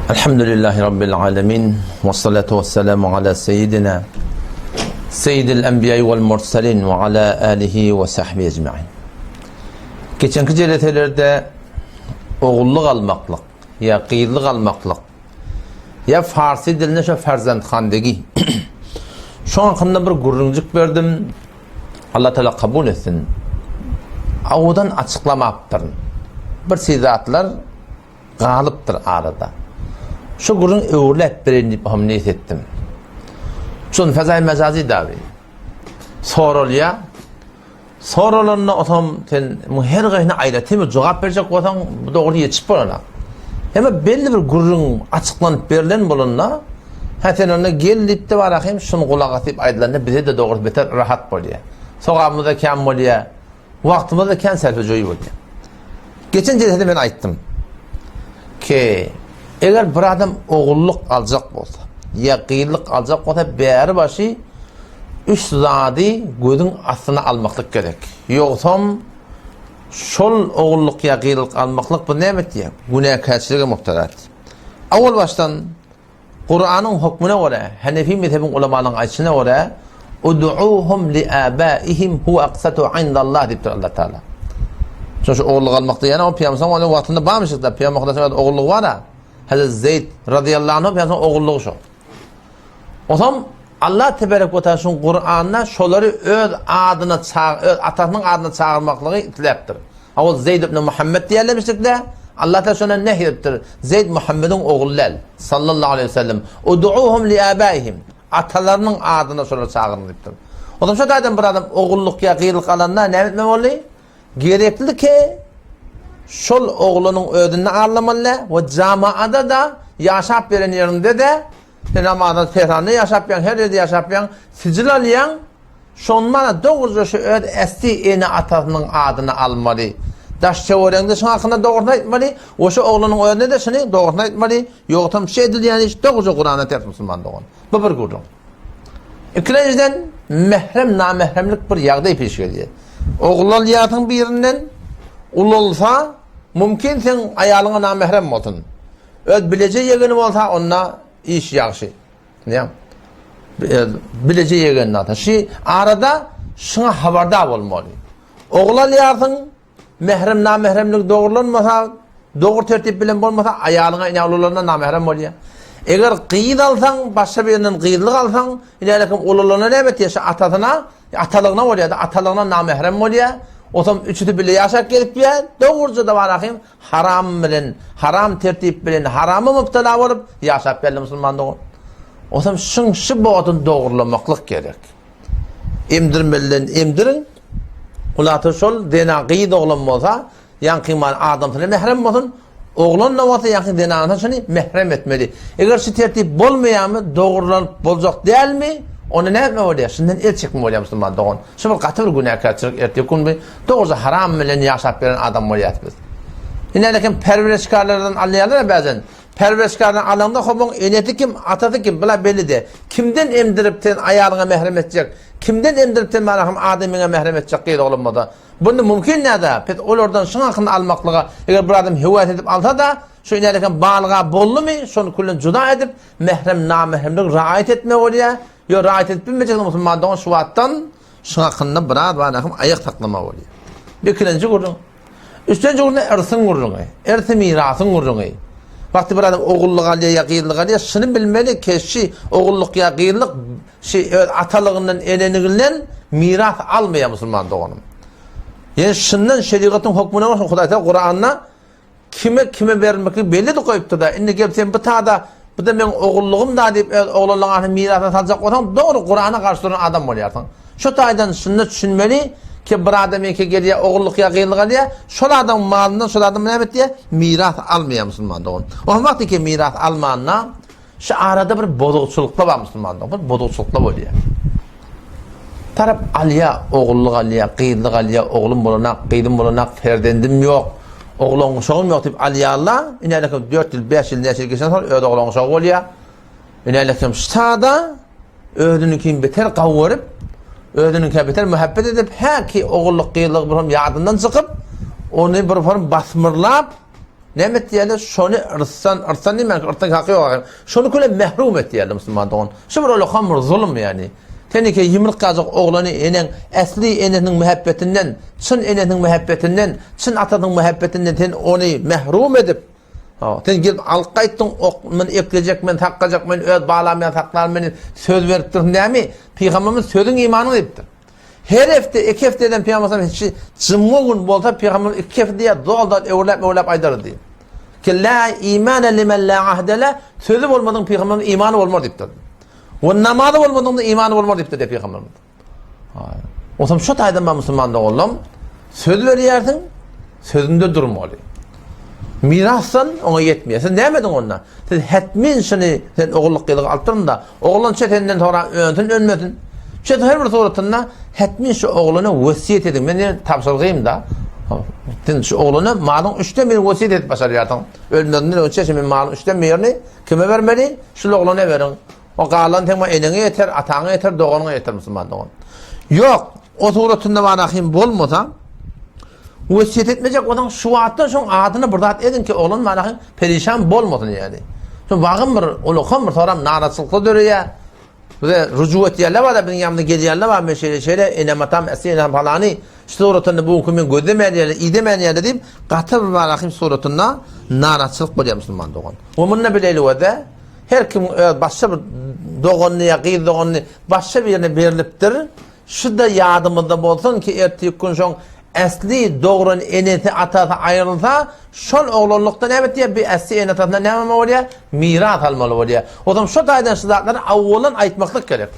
Elhamdülillahi Rabbil alemin. Ve salatu ve selamu ala seyyidina seyyidil enbiya vel mursalin ve ala alihi ve sahbihi ecmain. Geçenki jeleselerde ogullyk almaklyk ýa gyzlyk almaklyk ýa farsi dilinde şo ferzendhandegi şoň hakynda bir gürrüňjik berdim. Allah Teala kabul etsin. Awudan açyklamapdyryn. Bir zatlar galypdyr arada. Şu gürrüň öwrüläp bereýin diýip hem niýet etdim. Şun fezaý mejazi dabi. Soralýar. Soralanda otam sen mu her gaýyna aýratyn bir jogap berjek bolsaň, bu dogry ýetişip bolana. Hem belli bir gürrüň açyklanyp berlen bolanda, hä sen onda gel diýip de bar hem şuny gulak as diýip aýdylanda bize-de dogry beter rahat bolýar. Sogabymyz-da kän bolýar. Wagtymyz-da kän sarpa joý bolýar. Geçen jelsede men aýtdym ki, eger bir adam ogullyk aljak bolsa, ýa gyzlyk aljak bolsa, bäri başy üç zady gözüň astyna almaklyk gerek. Ýogsam şol ogullyk ýa gyzlyk almaklyk bu näme etýär? Günäkärçilige mubtala etýär. Owal başdan Kuranyň hökmüne görä, Hanefi mezhebiň ulamalaryň aýdyşyna görä, Ud'uhum li'abaihim huwa aqsatu indallah diýipdir Allah Taala. Şo şu ogullyk almak diýýän o Pygamber sallallahu wagtynda barmyş da Pygamber sallallahu ogullygy bar-a. Hazret Zeyd radıyallahu anh Pygamber ogullygy şo. Otam Allah teberek we taala şuň Kuranda şolary öz adyna çag öz atasynyň adyna çagyrmaklygy isläpdir. Ha ol Zeýd ibn Muhammed diýerlemişdik-de, Allah Teala şondan nehy edipdir. Zeýd Muhammediň ogly däl. Sallallahu aleýhi we sellem. Ud'uhum li'abaihim. Atalarynyň adyna şolary çagyryň diýipdir. O zaman şo taýdan bir adam ogullyk ýa gyzlyk alanda näme etmeli boldy? Gerekli ki şol oglanyň özünde alnamaly we jamaada-da ýaşap beren ýerinde-de sen namazda Tehranda ýaşap ýaň, her ýerde ýaşap ýaň, sijil alýaň, Şonda dogruja şu öz äsli ene-atasynyň adyny almaly. Daş-töweregiňde şuň hakynda dogrusyny aýtmaly we şu oglanyň özüne-de şuny dogrusyny aýtmaly. Ýogsam şu edilýän iş dogruja Kurana ters musulman dogan. Bu bir gürrüň. Ikilenjiden mährem-namähremlik bir ýagdaý peş gelýär. Ogul alýarsyň birinden, ulalsa, mümkin seň aýalyňa namährem bolsun. Öz bileje ýegeni bolsa, onda iş ýagşy. Näme? Bileje ýegen zat. Şi arada şuňa habardar bolmaly. Ogul alýarsyň, mährem namähremlik dogrulanmasa, dogry tertip bilen bolmasa, aýalyňa ine ululanda namährem bolýar. Eger gyz alsaň, başga birinden gyzlyk alsaň, ine kim ululanda näme etýär? Şu atasyna, atalygyna bolýar, atalygyna namährem bolýar. Otam üçüsi bile ýaşap gelipýär. Dogruja da bar ahym, Haram bilen, haram tertip bilen, harama mübtela bolup ýaşap geldi musulman dogan. Osam şuň şu boduny dogrulamaklyk gerek. Emdirmeliden emdiriň. Hulasa şol zena gyz oglan bolsa, ýaňky man adamsyna mährem bolsun, oglan da bolsa ýaňky zenanyna şuny mährem etmeli. Eger şu tertip bolmaýarmy, dogrulanyp boljak dälmi, onda näme bolýar? Şundan el çekme bolýar musulman dogan. Şu bir gaty bir günäkärçilik ertir gün bir dogruja haram bilen ýaşap ýören adam bolýas biz. Ine kim perwerişkarlardan alýarlar bazen. Perwerişkardan alanda hobuň enesi kim, atasy kim bula belli de. Kimden emdirip sen aýalyňa mährem etjek? Kimden emdirip sen bana hem adamyňa mährem etjek gyz oglan bolsa? Bunda mümkin näde? Pes olardan şuň hakyny almaklyga eger bir adam höwes edip alsa da, şu ine kim balyga boldumy, şony küllen juda edip mährem namähremlik raýat etme bolýar. Ýok, raýat edip bilmejek musulman dogan şu wagtdan şuň hakynda biraz barahym aýak saklama bolýar. Bu ikilenji gürrüň. Üçlenji gürrüň yrsyň gürrüňi. Irsi mirasyň gürrüňi. Wagty bir adam ogullyk alýar ýa gyzlyk alýar, şuny bilmeli, keşşi ogullyk ýa gyzlyk şi öz atalygyndan, eneliginden miras almaýar musulman doganym. Ýani şundan şerigatyň hökmüne görä Hudaý Taala Kuranda Kime kime berilmeklik belli-de goýupdyr-da. Indi gelip sen bu tada, bu-da meň ogullygym-da diýip öz oglanlaryň aryny mirasyna saljak bolsaň, dogry Kurana garşy duran adam bolýarsyň. Şu taýdan şunda düşünmeli ki, bir adam ýeke gelýär, ogullyk ýa gyzlyk alýar, şol adamyň malyndan şol adam näme etýär? Miras almaýar musulman dogan. O wagt eke miras almanda Şu arada bir bozugçylyklar bar musulmanda, bir bozugçylyklar bolýar. Tarap alýar, ogullyk alýar, gyzlyk alýar, oglum bolanak, gyzym bolanak, perzendim ýok, oglan uşagym ýok diýip alýarlar. Ine 4 ýyl, 5 ýyl näçe geçen soň öz oglan uşagy bolýar. Ine ştada özüniňkin beter gawy görüp, özüniňkä beter muhabbet edip, häki ogullyk, gyzlyk bir hem ýadyndan çykyp, ony bir form basmyrlap, Näme etýärler? Şony yrsdan, yrsdan diýmän, yrsdan haky ýok ahyryn. Şony köle mehrum etýärler musulman dogan. Şu bir ullakan bir zulum ýani. Sen iki ýumruk ýaljak oglany eneň äsli enesiniň mähebbetinden, çyn enesiniň mähebbetinden, çyn atasynyň mähebbetinden sen ony mehrum edip, ha, sen gelip alyp gaýtdyň, ok, men eklejek, men saklajak, men öz balam ýaly saklaryn, men söz beripdirsin dämi? Pygamberimiz sözüň imanyň diýipdir. Her hepde, iki hepdeden Pygamber hiç jumga gün bolsa Pygamber iki hepde diýer, zoldan öwürläp-öwürläp aýdardy. Ki la imana limen la ahde la, sözi bolmadyň Pygamberimiz imany bolmaz diýipdir. We namazy bolmadyň imany bolmaz diýipdir Pygamberimiz. Otam şu taýdan ben musulman doganlarym, söz berýärsiň, sözünde durmaly. Mirasdan oňa ýetmeýär. Siz näme ediň onda? Siz hetmin şuny sen ogullyk gyzlygy alyp durun-da, oglan çe senden soňra önsün önmesin. Çe her bir suratynda hetmin şu oglana wesýet ediň. Men ýene tabşyrgym-da. Sen şu oglana malyň üçden birini wesýet edip başarýarsyň. Ölmezinden öňçe şu men malyň üçden birini kime bermeli? Şul oglana beriň. O galan seň eneňe ýeter, ataňa ýeter, doganyňa ýeter musulman dogan. Ýok, o suratynda bana him bolmasa, wesýet etmejek bolsaň şu wagtdan şoň adyna bir zat ediň ki oglan bana him perişan bolmasyn ýaly. Şu wagym bir ulakam bir soram naraçylykda döreýär. Bize rujuk etýärler bar, biziň ýanymyza gelýärler bar, men şeýle şeýle enem atam äsli enem palany şu suratynda bu günki men gözlemän ýaly, idemän ýaly diýip, gaty bir bana him suratynda naraçylyk bolýar musulman dogan. We munda bileli wede Her kimiň öz başga bir doganyny ýa gyz doganyny başga birine berlipdir. Şu-da ýadymyzda bolsun ki, ertirki gün şoň äsli dogran enesi, atasy aýrylsa, şol oglanlykda näme etýär? Bir äsli ene-atasyndan näme almaly bolýar? Miras almaly bolýar. O zaman şo taýdan şu zatlary awwalan aýtmaklyk gerek.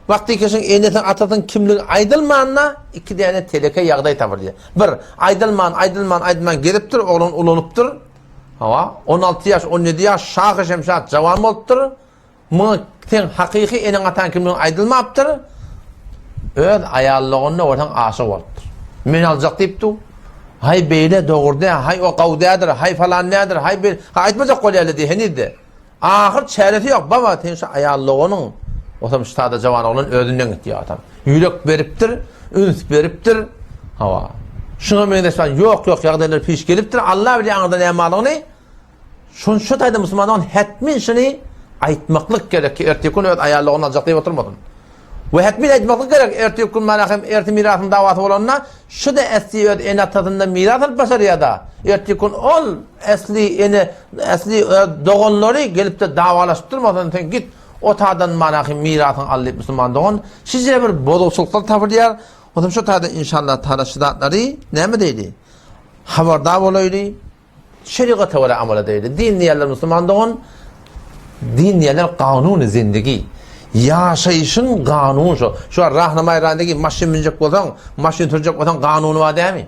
Wagtykişiň enesiniň, atasynyň kimligi aýdylmanda iki däne teleke ýagdaý tapylýar. Bir, aýdylman, aýdylman, aýdylman gezipdir, oglan ulanypdyr. Hawa, 16 ýaş, 17 ýaş şahy şemşat jawan bolupdyr. Muňa seň hakyky eneň-ataň kimligi aýdylmapdyr. Öz aýallygynda bolsaň aşyk bolupdyr. Men aljak diýipdi. Haý beýle dogry däl, haý o gawy däldir, haý falan däldir, haý beýle. Ha aýtmajak bolýarlar diýip heniz-de. Ahyr çäresi ýok, baba sen şu aýal doganyň, osam şu sada jawan oglan özünden gitdi atam. Ýürek beripdir, üns beripdir. Hawa. Şuňa meňzeş bar, ýok ýok ýagdaýlar piş gelipdir. Allah bilýär aňyrda näme barlygyny. Şun şu taýda musulman dogan hetmin şuny aýtmaklyk gerek ki ertir gün öz aýal doganyny aljak diýip oturmasyn. We hetmin aýtmaklyk gerek ertir gün mana hem ertir mirasyň dawasy bolanda şu-da esli öz ene-atasyndan miras alyp başarýar-da. Ertir gün ol esli ene esli öz doganlary gelip-de dawalaşyp durmasyn sen git o tadan mana hem mirasyňy al diýip musulman dogan şije bir bozukçylyklar tapylýar. Onsoň şu taýda inşallah taala şu zatlary näme diýdi? Habardar bolaýly. Şerigata görä amal edeýli. Din diýerler musulman dogan, din diýerler kanuny zindigi. Ýaşaýşyň kanuny şo. Şu rahnamaý randigi maşyn münjek bolsaň, maşyn sürjek bolsaň kanuny bar dämi?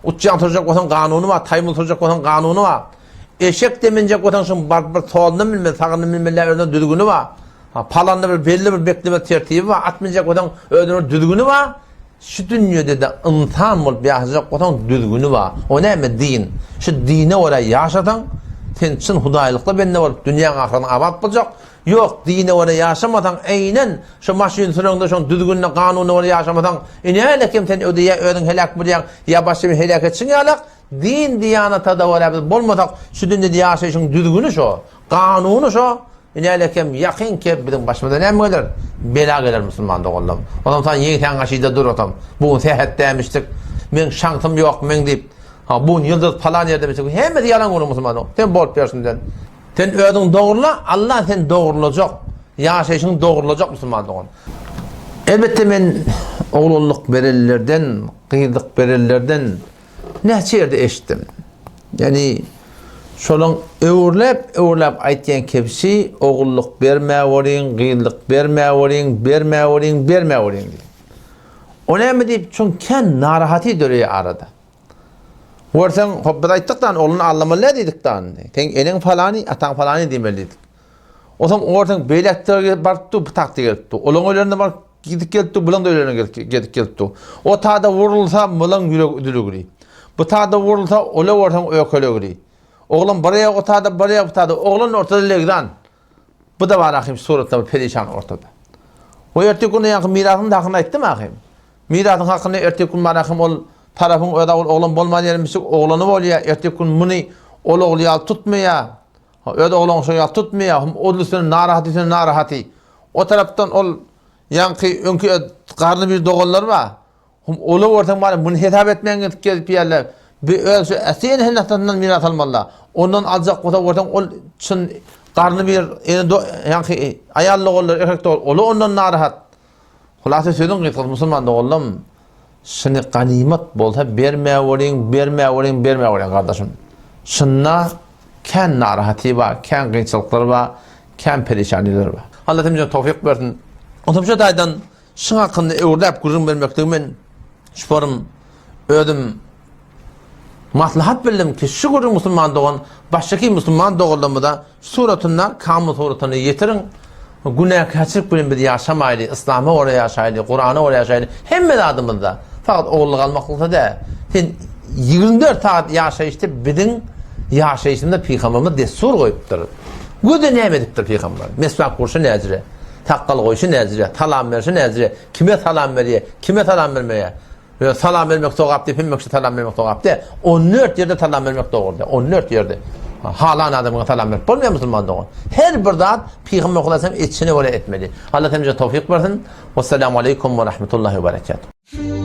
Uçýan sürjek bolsaň kanuny bar, taýmyl sürjek bolsaň kanuny bar. Eşek de münjek bolsaň şuň baryp bir soluny bilmeli, sagyny bilmeli, özüniň düzgüni bar. Ha, palanda bir belli bir bekleme tertibi bar, at münjek bolsaň özüniň düzgüni bar. Şu dünýede-de ynsan bolup ýaşajak bolsaň düzgüni bar. O näme din? Şu dine görä ýaşasaň, sen çyn hudaýlykly bende bolup dünýäň ahyryny abat boljak. Ýok, dine görä ýaşamasaň, eýnen şu maşyn süreňde şoň düzgünine, kanunyna görä ýaşamasaň, ine kim sen öde ýa özüň heläk bolýaň, ýa başga bir heläk etşiň ýalak. Din diýanata-da görä biz bolmasak, şu dünýede ýaşaýşyň düzgüni şo, kanuny şo. Inälekem ýakyn ki biziň başymyza näme geler? Bela geler musulman doganlarym. Onam san ýeňsäň gaşyda dur otam. Bu gün sähet dämişdik. Meň şansym ýok meň diýip. Ha bu gün ýyldyz palan ýerde diýip. Hemmesi ýalan gürrüň musulman dogan. Sen bolup ýörsün Sen özüň dogrula, Allah seni dogrulajak. Ýaşaýşyňy dogrulajak musulman dogan. Elbetde men oglanlyk berenlerden, gyzlyk berenlerden Näçe ýerde eşitdim. Ýagny şolaň öwürläp-öwürläp aýtýan kebşi ogullyk bermäweriň, gyzlyk bermäweriň, bermäweriň, bermäweriň diýip. O näme diýip, çün kän narahaty döreýär arada. Görseň, hop biz aýtdyk dan, ogluny aldamaly däl diýdik dan. Seň eneň falany, ataň falany diýmeli diýdik. Onsoň görseň beýläkde baryp dur, bu takda gelip dur. Olaň öýlerinde baryp gidip gelip dur, bulaň da öýlerine gelip gelip dur. O tada vurulsa, bulaň ýüregi üzüligli. Bu tada vurulsa, ola görseň ökelegli. Oglan bir aýak o tada, bir aýak bu tada. Oglan ortada legzan. Bu da bar ahim suratda bir perişan ortada. O erteki gün ýaňky mirasyň hakyny aýtdym ahim. Mirasyň hakyny erteki gün bar ahim ol tarapyň öz ol oglan bolman ýerim oglany bolýar. Erteki gün muny. Ol ogly ýaly tutmaýar. Öz ogluny şo ýaly tutmaýar. Hum ol üstüne narahat üstüne narahaty. O tarapdan ol ýaňky öňki garny bir doganlar bar. Hum ola görseň bary muny hesap etmän gezip gezip ýerler. Bir öz şu äsli ene atasyndan miras almaly. Ondan aljak bolsa görseň ol çyn garny bir ene do ýaňky aýal doganlar erkek dogan ola ondan narahat. Hulasa sözüň gysgasy musulman doganlarym şuny ganymat bolsa bermäweriň bermäweriň bermäweriň gardaşym. Şunda kän narahaty bar, kän kynçylyklar bar, kän perişanlylar bar. Allah hemmämize towfyk bersin. Onsoň şu taýdan Şuň hakynda öwürläp gürrüň bermekligi men şuparym özüm maslahat bildim ki, şu gürrüň musulman dogan başdaky musulman doganlarymyza suratynda kamyl suratyny ýetiriň. Günäkärçilik bilen biz ýaşamaýly, yslama görä ýaşaýly, Kurana görä ýaşaýly. Hemme zadymyzda. Fakat ogullyk almaklykda däl. Sen 24 sagat ýaşaýyşda biziň ýaşaýşymyzda pygamberimiz dessur goýupdyr. Göze näme edipdir pygamber? Meswak urşy näjire? Sakgal goýşy näjire, salam berşi näjire, kime salam berýär, kime salam bermeýär. Ýöne salam bermek sogap diýip hemme kişä salam bermek sogap däl. 14 ýerde salam bermek dogry däl. 14 ýerde. Halan adamyňa salam berip bolmaýar musulman dogan. Her bir zat Pygamber sallallahu aleyhi ve sellem etişine görä etmeli. Allah hemmämize towfyk bersin. Wessalamu aleýkum we rahmetullahi we berekatuh.